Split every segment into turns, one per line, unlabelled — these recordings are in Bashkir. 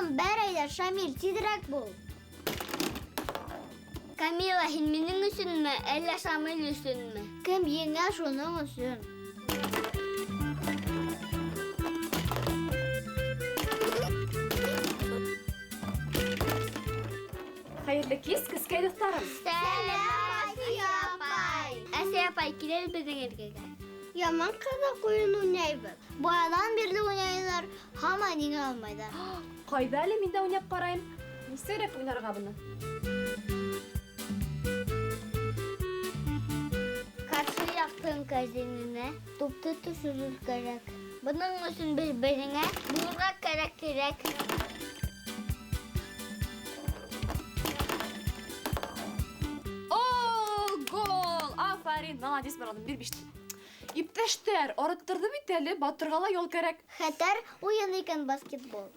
Мурадым, бәр әйҙә, Шамил, тиҙерәк бул. Камила, һин минең өсөнмө, әллә Шамил өсөнмө? Кем еңә, шуның өсөн.
Хәйерле кис, кескәй дуҫтарым.
Сәләм, Асия апай. Асия апай, кил әле беҙҙең эргәгә. Яман ҡыҙыҡ уйын уйнайбыҙ. Баянан бирле уйнайҙар, һаман еңә алмайҙар.
Ҡайҙа әле мин дә уйнап ҡарайым. Нисегерәк уйнарға быны?
Ҡаршы яҡтың кәрзиненә тупты төшөрөр кәрәк. Бының өсөн бер-береңә булырға кәрәк кәрәк.
О, гол! Афарин, молодец, Морадым, бир биште. Иптәштәр, арыттырҙы бит әле, батырға ла ял кәрәк.
Хәтәр уйын икән баскетбол.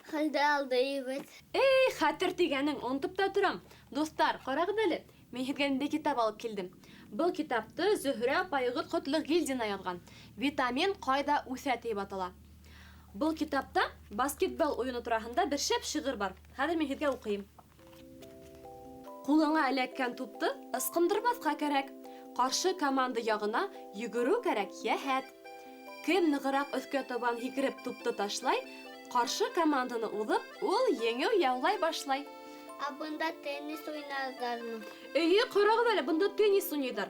Хәлде алды егет.
Эй, хәтер тигәнең, онотоп та торам. Дуҫтар, ҡарағыҙ әле, мин һеҙгә ниндәй китап алып килдем. Был китапты Зөһрә апайығыҙ Ҡотлоғилдина яҙған. Витамин ҡайҙа үҫә тип атала. Был китапта баскетбол уйыны тураһында бер шәп шиғыр бар. Хәҙер мин һеҙгә уҡыйым. Ҡулыңа эләккән тупты ысҡындырмаҫҡа кәрәк. Ҡаршы команда яғына йүгереү кәрәк йәһәт. Кем нығыраҡ өҫкә табан һикереп тупты ташлай, ҡаршы команданы уҙып, ул еңеү яулай башлай.
Ә бында теннис уйнайҙармы?
Эйе, ҡарағыҙ әле, бында теннис уйнайҙар.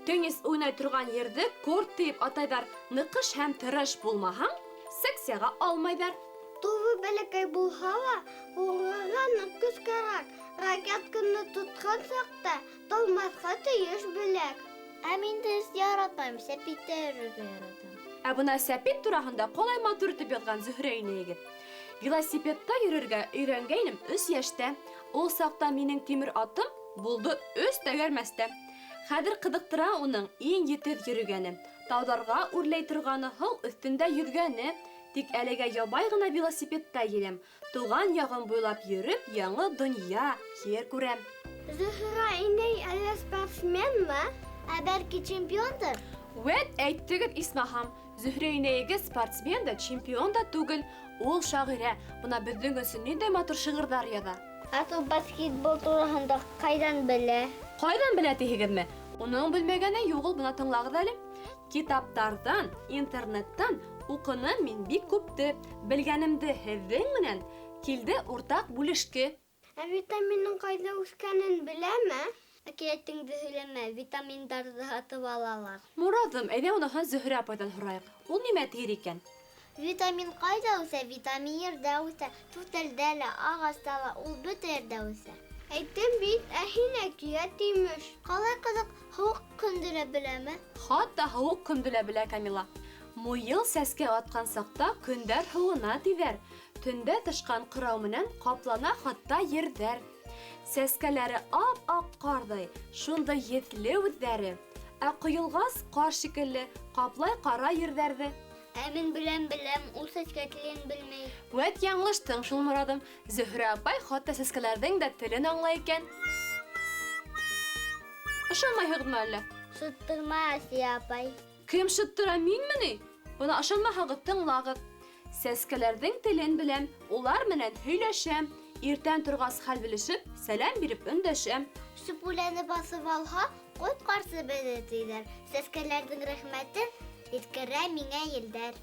Теннис уйнай торған ерҙе корт тип атайҙар. Ныҡыш һәм тырыш булмаһаң, секцияға алмайҙар.
Тубы бәләкәй булһа ла, һуғырға ныҡ көс кәрәк. Ракетканы тотҡан саҡта талмаҫҡа тейеш беләк. Ә мин теннис яратмайым, сәпиттә йөрөргә яратам.
Ә бына сәпит тураһында ҡалай матур итеп яҙған Зөһрә инәйегеҙ. Велосипедта йөрөргә өйрәнгәйнем 3 йәштә. Ул саҡта минең тимер атым булды 3 тәгәрмәстә. Хәҙер ҡыҙыҡтыра уның иң етеҙ йөрөгәне. Тауҙарға үрләй торғаны, һыу өҫтөндә йөҙгәне. Тик әлегә ябай ғына велосипедта еләм. Туған яғым буйлап йөрөп, яңы донъя, ер күрәм.
Зөһрә инәй әллә спортсменмы? Ә бәлки чемпиондыр?
Вәт әйттегеҙ, исмаһам. Зөһрә инәйегеҙ спортсмен да, чемпион да түгел. Ул шағирә. Бына беҙҙең өсөн ниндәй матур шиғырҙар яҙа.
Ә ул баскетбол тураһында ҡайҙан белә?
Ҡайҙан белә тиһегеҙме? Уның белмәгәне юҡ ул, бына тыңлағыҙ әле. Китаптарҙан, интернеттан уҡыным мин бик күпте. Белгәнемде һеҙҙең менән килде уртаҡ бүлешке.
Ә витаминдың ҡайҙа үҫкәнен беләме? Әкиәтеңде һөйләмә, витаминдарҙы һатып алалар.
Мурадым, әйҙә уныһын Зөһрә апайҙан һорайыҡ. Ул нимә тиер икән?
Витамин ҡайҙа үҫә? Витамин ерҙә үҫә, түтәлдә лә, ағаста ла, ул бөтә ерҙә үҫә. Әйттем бит, ә һин әкиәт имеш. Ҡалай ҡыҙыҡ, һыуыҡ көндө лә беләме?
Хатта һыуыҡ көндө лә белә Камила. Муйыл сәскә атҡан саҡта көндәр һыуына тиҙәр. Төндә тышҡан ҡырау менән ҡаплана хатта ерҙәр. Сәскәләре ап-аҡ ҡарҙай, шундай еҫле үҙҙәре. Ә ҡойолғас ҡар шикелле ҡаплай ҡара ерҙәрҙе.
Ә мин беләм, беләм, ул сәскә телен белмәй.
Вәт яңылыштың шул, Морадым. Зөһрә апай хатта сәскәләрҙең дә телен аңлай икән. Ышанмайһығыҙмы әллә?
Шыттырма, Асия апай.
Кем шыттыра, минме ни? Бына ышанмаһағыҙ, тыңлағыҙ. Сәскәләрҙең телен беләм, улар менән һөйләшәм. Иртән торғас хәл белешеп, сәләм биреп өндәшәм.
Сүп үләне баҫып алһа, ҡот ҡарсы беҙҙе тиҙәр. Сәскәләрҙең рәхмәтен еткерә миңә елдәр.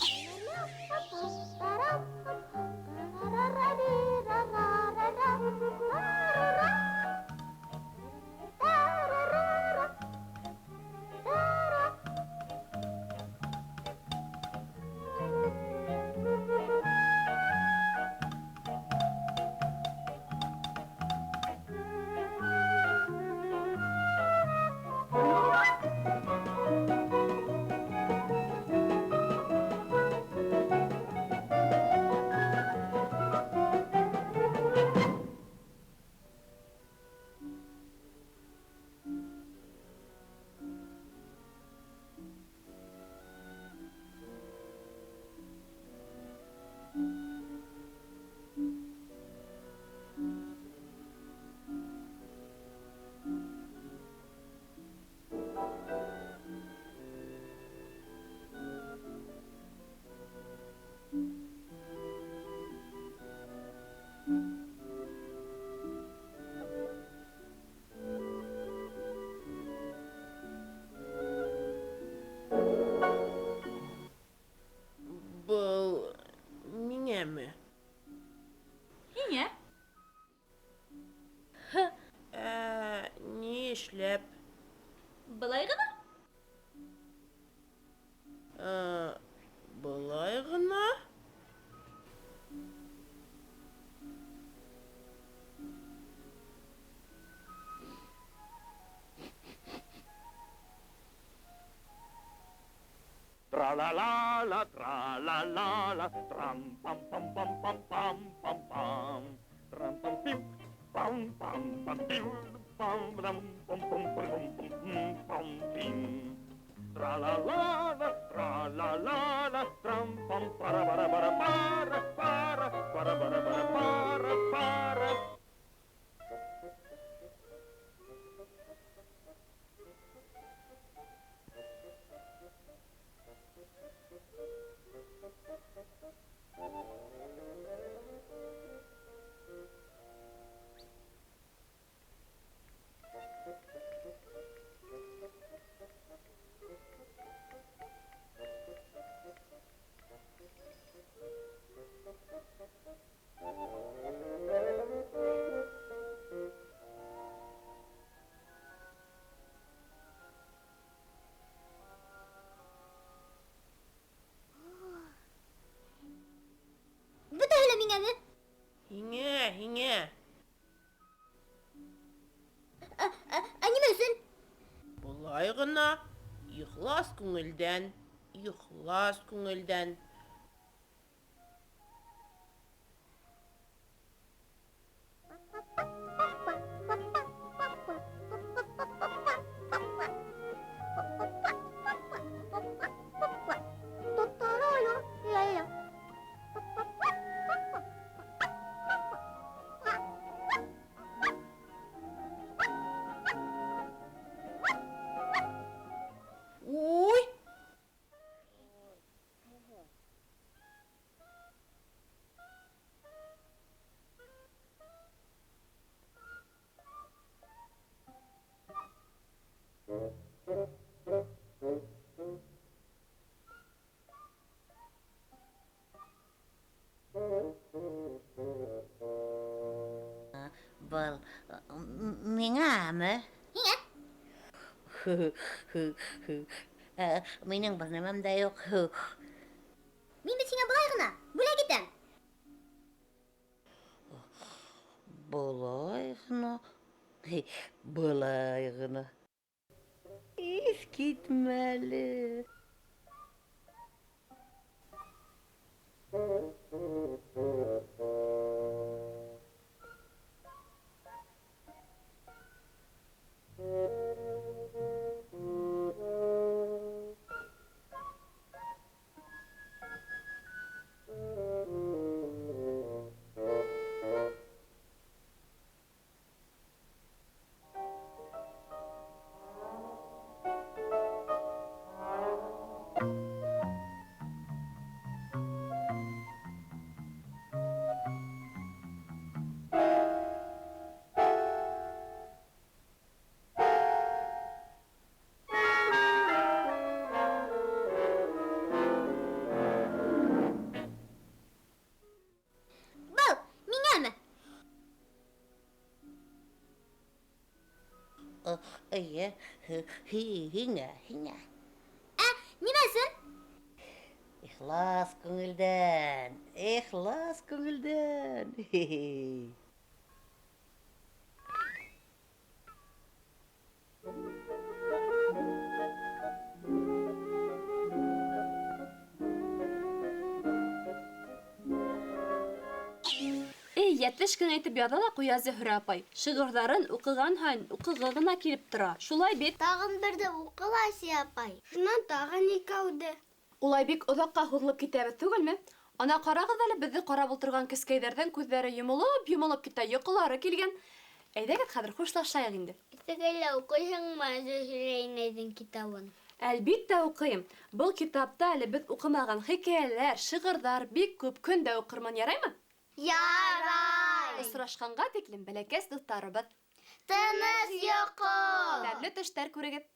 Миңәме?
Һиңә.
Ә, ни эшләп?
Былай ғына.
Ә, былай ғына?
Tra-la-la-la, tra-la-la-la, tram-pam-pam-pam-pam-pam-pam-pam, tram-pam-pim, pam-pam-pam-pim, pam-pam-pam-pam-pam-pam-pam-pim. Tra-la-la-la, tra-la-la-la, tram-pam-para-para-para-para, para, para-para-para-para, para.
Бөтәһе лә миңәме?
Һиңә, һиңә.
Ә нимә өсөн?
Былай ғына, ихлас күңелдән, ихлас күңелдән. Уй!
Был миңәме?
Һиңә.
Минең бер нәмәм дә юҡ.
Мин бит һиңә былай ғына бүләк итәм.
Былай ғына, былай ғына. Иҫ китмәле.
Был миңәме?
Эйе, һиңә, һиңә.
Ә нимә өсөн?
Ихлас күңелдән, ихлас күңелдән.
Эй, йәтлеш кенә итеп яҙа ла ҡуя Зөһрә апай. Шиғырҙарын уҡыған һайын уҡығы ғына килеп тора. Шулай бит.
Тағын берҙе уҡы ла, Асия апай. Шунан тағын икәүҙе.
Улай бик оҙаҡҡа һуҙылып китәбеҙ түгелме? Ана ҡарағыҙ әле, беҙҙе ҡарап ултырған кескәйҙәрҙең күҙҙәре йомолоп-йомолоп китә, йоҡолары килгән. Әйҙәгеҙ, хәҙер хушлашайыҡ инде.
Иртәгә лә уҡыйһыңмы Зөһрә инәйҙең китабын?
Әлбиттә уҡыйым. Был китапта әле беҙ уҡымаған хикәйәләр, шиғырҙар бик күп. Көн дә уҡырмын, яраймы?
Ярай!
Осрашҡанға тиклем, бәләкәс дуҫтарыбыҙ.
Тыныс йоҡо!
Тәмле төштәр күрегеҙ.